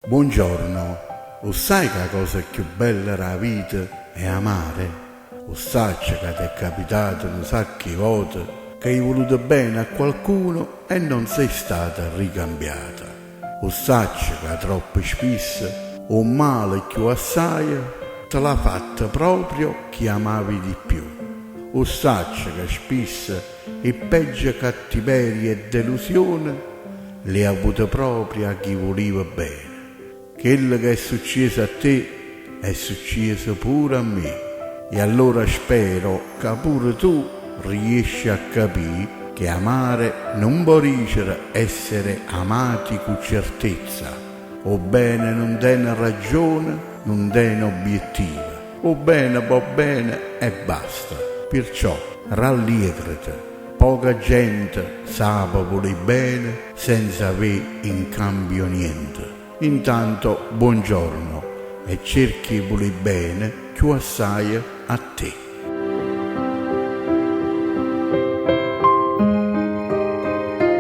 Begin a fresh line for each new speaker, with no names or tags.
Buongiorno, 'o ssaje che 'a cosa cchiù bella d' 'a vita è amare? 'O ssaccio ca t'è capitato nu sacco 'e vote ca hê vuluto bene a qualcuno e non sei stata ricambiata. 'O ssaccio ca troppo spisso 'o mmale cchiù assaje te l'ha fatto proprio chi amavi di più. 'O ssaccio ca spisso 'e peggio cattiverie e delusione l'hê avute proprio 'a chi vulive bene. Chello che è succieso a te è succieso pure a me e allora spero ca pure tu riesci a capì che amare nun vo' dicere essere amati cu certezza. 'O bene nun tene ragione, nun tene obiettive. 'O bene vo' bene e basta. Pirciò ralliegrate. Poca gente sape vulè bene senza avè in cambio niente. Intanto buongiorno e cerca 'e vulè bene cchiù assaje a te.